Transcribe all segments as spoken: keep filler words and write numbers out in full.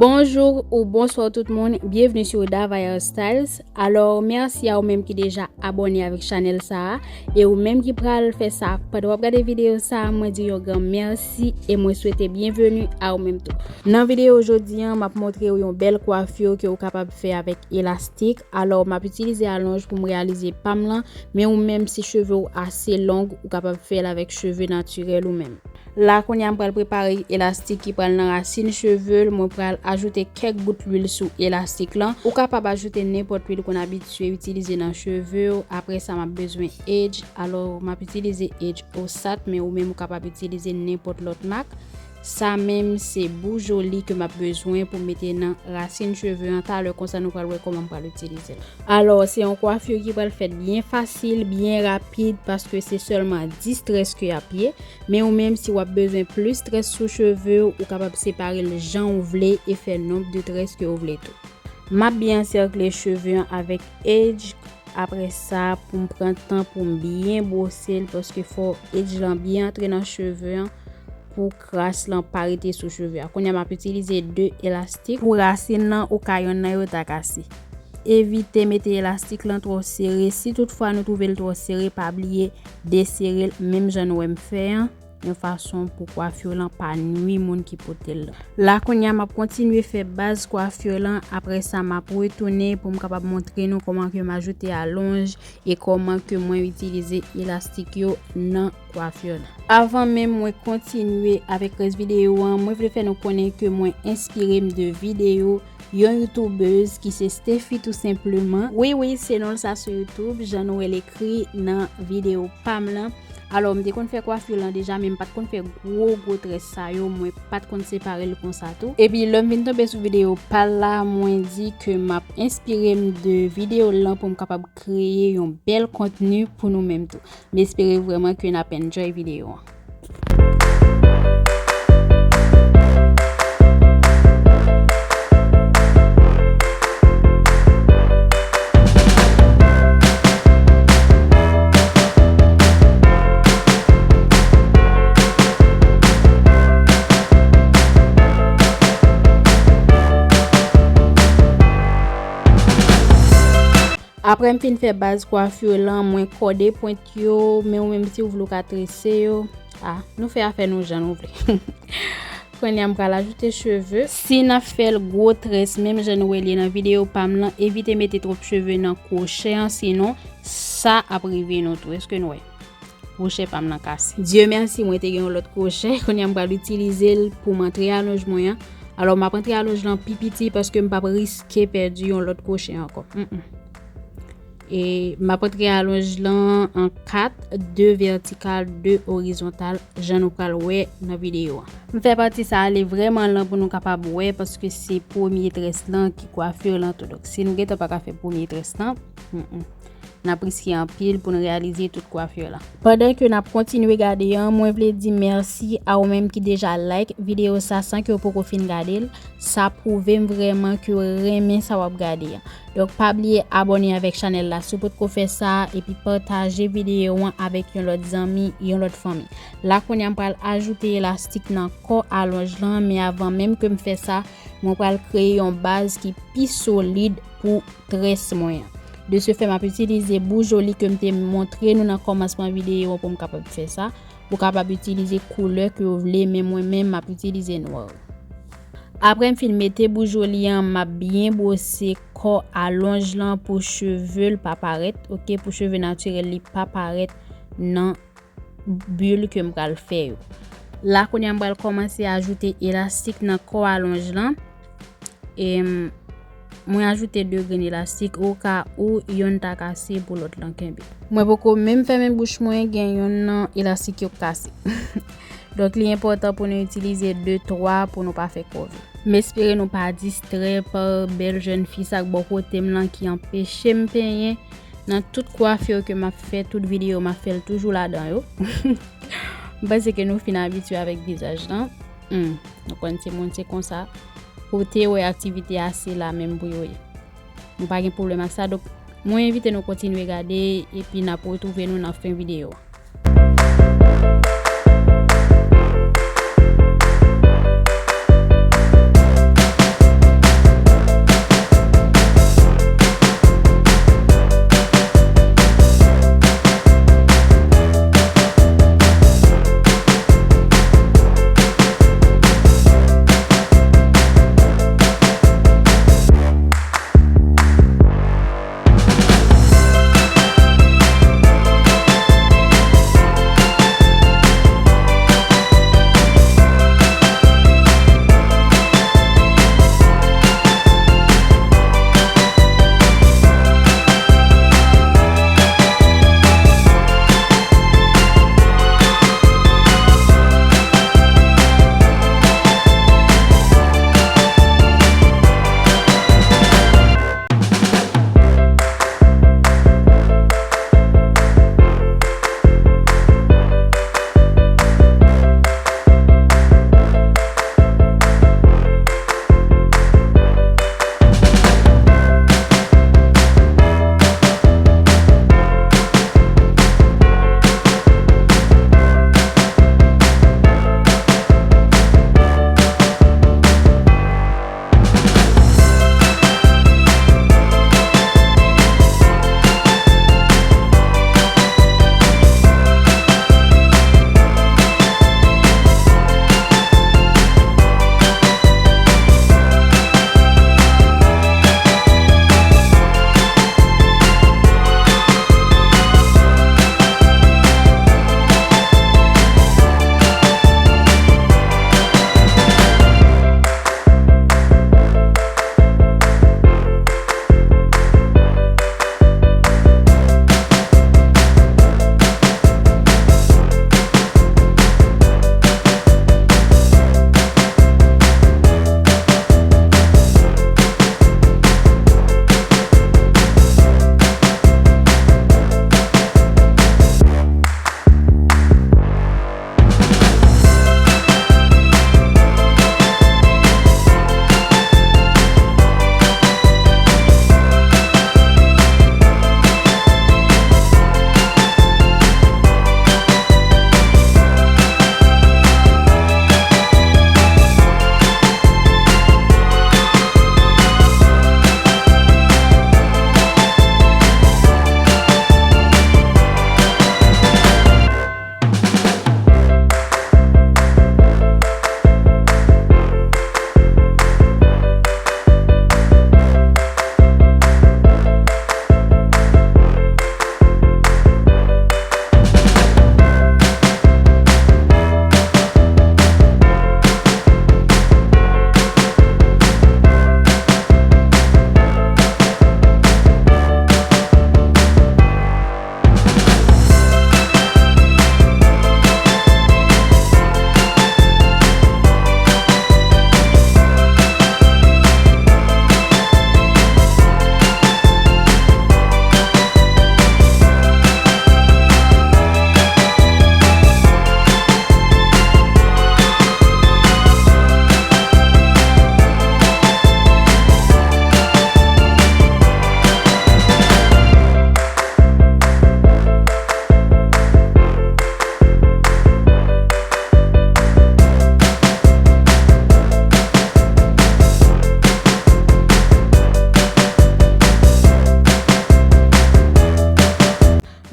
Bonjou ou bonswa tout moun, byenvni sou Dava Hairstyles. Alò, mèsi a ou menm ki deja abòne avèk chanèl sa a, e ou menm ki pral fè sa pandan w ap gade videyo sa a, mwen di yon gran mèsi e mwen swete byenveni a ou menm tou. Nan videyo jodi a, m ap montre w yon bèl kwafi ke w kapab fè avèk elastik. Alò, m ap itilize alonj pou m reyalize pa m lan, men ou menm si cheve w ase long, ou kapab fè l avèk cheve natirèl ou menm. La kounye a m pral prepare elastik ki pral nan rasin cheve l, mwen pral ajoute kèk gout lwil sou elastik lan. Ou kapab ajoute nenpòt lwil konn abitye itilize nan cheve w. Apre sa m ap bezwen edge, alò m ap itilize edge Osat, men ou menm ou kapab itilize nenpòt lòt mak. Sa menm se Boujoli ke m ap bezwen pou mete nan rasin cheve an talè, konsa nou pral wè kòman m pral itilize l. Alò, se yon kwafi ki pral fèt byen fasil, byen rapid, paske se sèlman dis très ke y ap ye. Men ou menm, si w ap bezwen plis très sou cheve w, ou kapab separe l jan ou vle e fè nonb de très ke ou vle tou. M ap byen ansèkle cheve an avèk edge. Apre sa, pou m pran tan pou m byen bwose l, paske fò edge lan byen antre nan cheve an pou kras lan pa rete sou cheve a. Kounye a, m ap itilize de elastik pou rasin nan, oka yonn nan yo ta kase. Evite mete elastik lan twò sere. Si toutfwa nou twouve l twò sere, pa bliye desere l, menm jan nou wè m fè an, yon fason pou kwafi w lan pa nwi moun ki pote l lan. La kounye a, m ap kontinye fè baz kwafi w lan. Apre sa, m ap retounen pou m kapab montre nou kòman ke m ajoute alonj e kòman ke mwen itilize elastik yo nan kwafi w lan. Avan menm mwen kontinye avèk rès videyo an, mwen vle fè nou konnen ke mwen enspire m de videyo yon youtubèz ki se Steffi tou senpleman. Wi, wi, se non l sa sou YouTube, jan nou wè l ekri nan videyo pa m lan. Alò, m te konn fè kwafi lan deja, men m pa t konn fè gwo, gwo très sa yo, mwen pa t konn separe l konsa tou. Epi, lè m vin tonbe sou videyo pa l la, mwen di ke m ap enspire m de videyo l lan pou m kapab kreye yon bèl kontni pou nou menm tou. M espere vrèman ke n ap enjoy videyo an. Apre m fin fè baz kwafi lan, mwen kòde pwent yo, men ou menm si w vle w ka trese yo. A, nou fè afè nou jan nou vle. Kounye a m pral ajoute cheve. Si n ap fè l gwo très, menm jan nou wè l ye nan videyo pa m lan, evite mete twòp cheve nan kwochè an, sinon sa ap rive nou tou. Èske nou wè? Kwochè pa m lan kase. Dye mèsi, mwen te gen yon lòt kwochè. Kounye a m pral itilize l pou m antre alonj mwen an. Alò, m ap antre alonj lan pi piti paske m p ap riske pèdi yon lòt kwochè ankò. Mm, mm. E m ap antre alonj lan an kat, de vètikal, de orizontal, jan nou pral wè nan videyo an. M fè pati sa ale vrèman lan pou nou kapab wè, paske se premye très lan ki kwafi lan tou. Donk, si nou gentan pa ka fè premye très lan, mm, mm, n ap riske anpil pou n reyalize tout kwafi lan. Pandan ke n ap kontinye gade an, mwen vle di mèsi a ou menm ki deja like videyo sa san ke w poko fin gade l. Sa pwouve m vrèman ke w renmen sa w ap gade an. Donk, pa bliye abòne avèk chanèl la si w potko fè sa, epi pataje videyo an avèk yon lòt zanmi, yon lòt fanmi. La, kounye a, m pral ajoute elastik nan kò alonj lan, men avan menm ke m fè sa, mwen pral kreye yon baz ki pi solid pou très mwen an. De ce fait, m ap itilize Boujoli ke m te montre nou nan kòmansman videyo an pou m kapab fè sa. Ou kapab itilize koulè ke w vle, men mwen menm, m ap itilize nwa. Apre m fin mete Boujoli an, m ap byen bwose kò alonj lan pou cheve l pa parèt, oke, pou cheve natirèl li pa parèt nan bil ke m pral fè yo. La, kounye a, m pral kòmanse ajoute elastik nan kò alonj lan. E, m, mwen ajoute de grenn elastik, oka ou yonn ta kase pou lòt lan kenbe. Mwen poko menm fèmen bouch mwen, gen yonn nan elastik yo k kase. Donk, li enpòtan pou nou itilize de, twa pou nou pa fè kòve. M espere nou pa distrè pa bèl jèn fi sa k bò kote m lan ki anpeche m penyen. Nan tout kwafi ke m ap fè, tout videyo m ap fè l toujou ladan yo. M panse ke nou fin abitye avèk vizaj lan. Hmm, nou konn se moun se konsa. Pou te wè aktivite a se la menm pou yo ye. Nou pa gen pwoblèm ak sa. Donk, mwen envite nou kontinye gade epi n ap retwouve nou nan fen videyo a.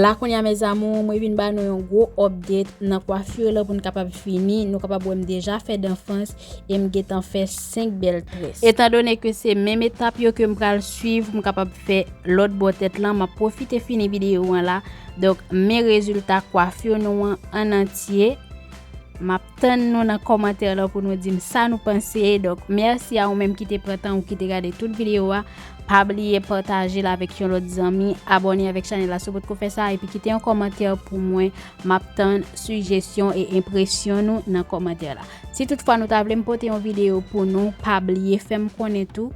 La kounye a, mes amours, mwen vin ba nou yon gwo update nan kwafir lan pou n kapab fini. Nou kapab wè m deja fè danfans e m gentan fè senk bèl très. Etan done ke se menm etap yo ke m pral swiv pou m kapab fè lòt bò tèt lan, m ap pwofite fini videyo an la. Donk, men rezilta kwafir nou an an antye. M ap tann nou nan kòmantè lan pou nou di m sa nou panse. Donk, mèsi a ou menm ki te pran tan ou ki te gade tout videyo a. Pa bliye pataje l avèk yon lòt zanmi, abòne avèk chanèl la si w potko fè sa, epi kite yon kòmantè pou mwen. M ap tann sijesyon e enpresyon nou nan kòmantè la. Si toutfwa nou ta vle m pote yon videyo pou nou, pa bliye fè m konnen tou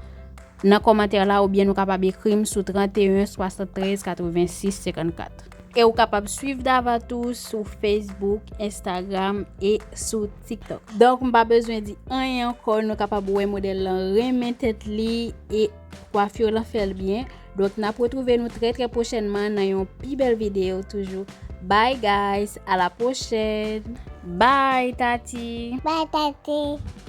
nan kòmantè la, oubyen nou kapab ekri m sou trannteyen swasanntrèz katrevensis senkannkat. E ou kapab swiv Dava tou sou Facebook, Instagram e sou TikTok. Donk, m pa bezwen di anyen ankò, nou kapab wè modèl lan renmen tèt li e kwafir lan fè l byen. Donk, n ap retwouve nou trè, trè pwochènman nan yon pi bèl videyo toujou. Bye, guys! À la prochaine! Bye, Tati! Bye, Tati!